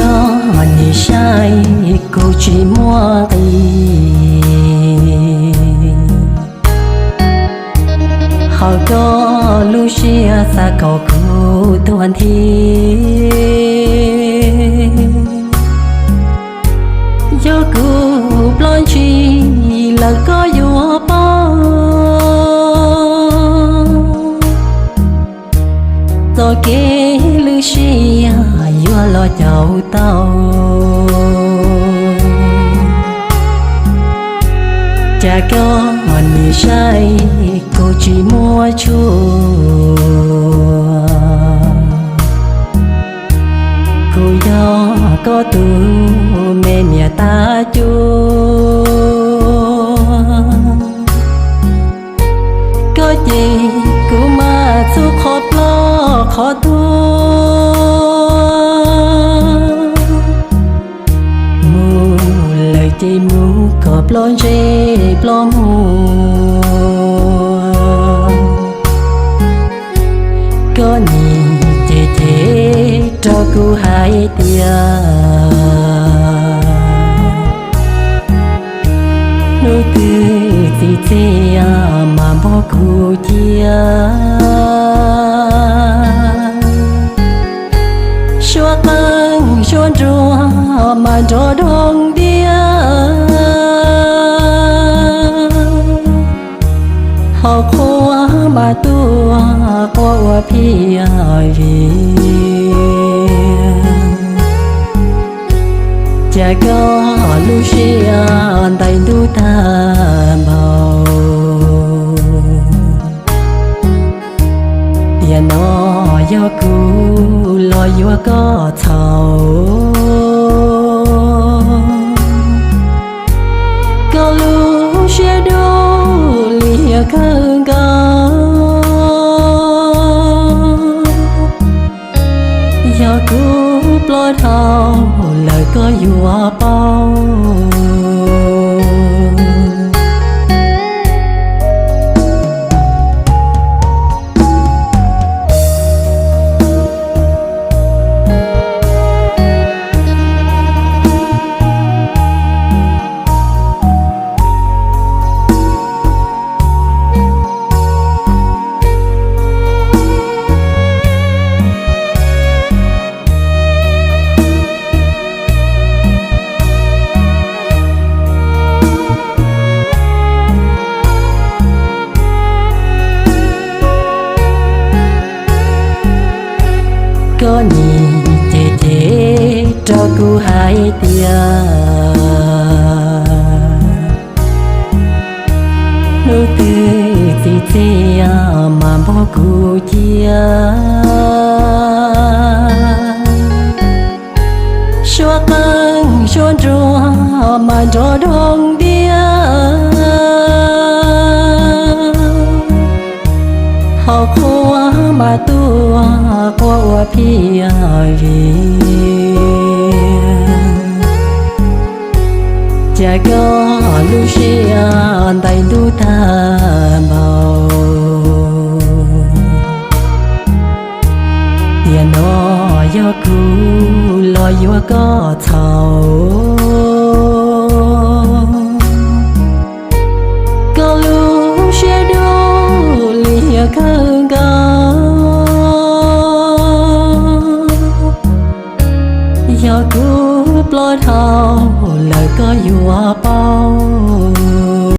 Koj nim saib kuv tsis muaj nqis, ho koj lub siab xav kom kuv tuag nthi. Yog kuv ploj ntshis lawm koj yuav paub, txoj kev lwj siab yuav los caum tau. Cas koj nim saib kuv tsis muaj tshuaj, kuv yog koj tus me niam tab cuab. Koj cem kuv mas txhub qhov ploj qhov tuag, mus lawm ces mus kom ploj ntsej ploj muag. Koj nim cem cem rau kuv hais tias, hnub twg txiv txiaj mas npog kuv cia, suab qeej suab nruas mas nrov doog diab, ho qhua mas tuaj quaj ua phiaj vim, cas koj lub siab ntais ntub tag npaum. Tiam no yog kuv los yuav koj txhaum, koj lub siab dub liam kawg nkaus. Yog kuv ploj dhau lawm koj yuav paub. Koj nim cem cem rau kuv hais tias, hnub twg txiv txiaj mas npog kuv cia, suab qeej suab nruas mas nrov doog diab, ho qhua mas tuaj quaj ua phiaj vim, cas koj lub siab ntais ntub tag npaum. Tiam no yog kuv los yuav koj txhaum, koj lub siab dub liam kawg nkaus. Yog kuv ploj dhau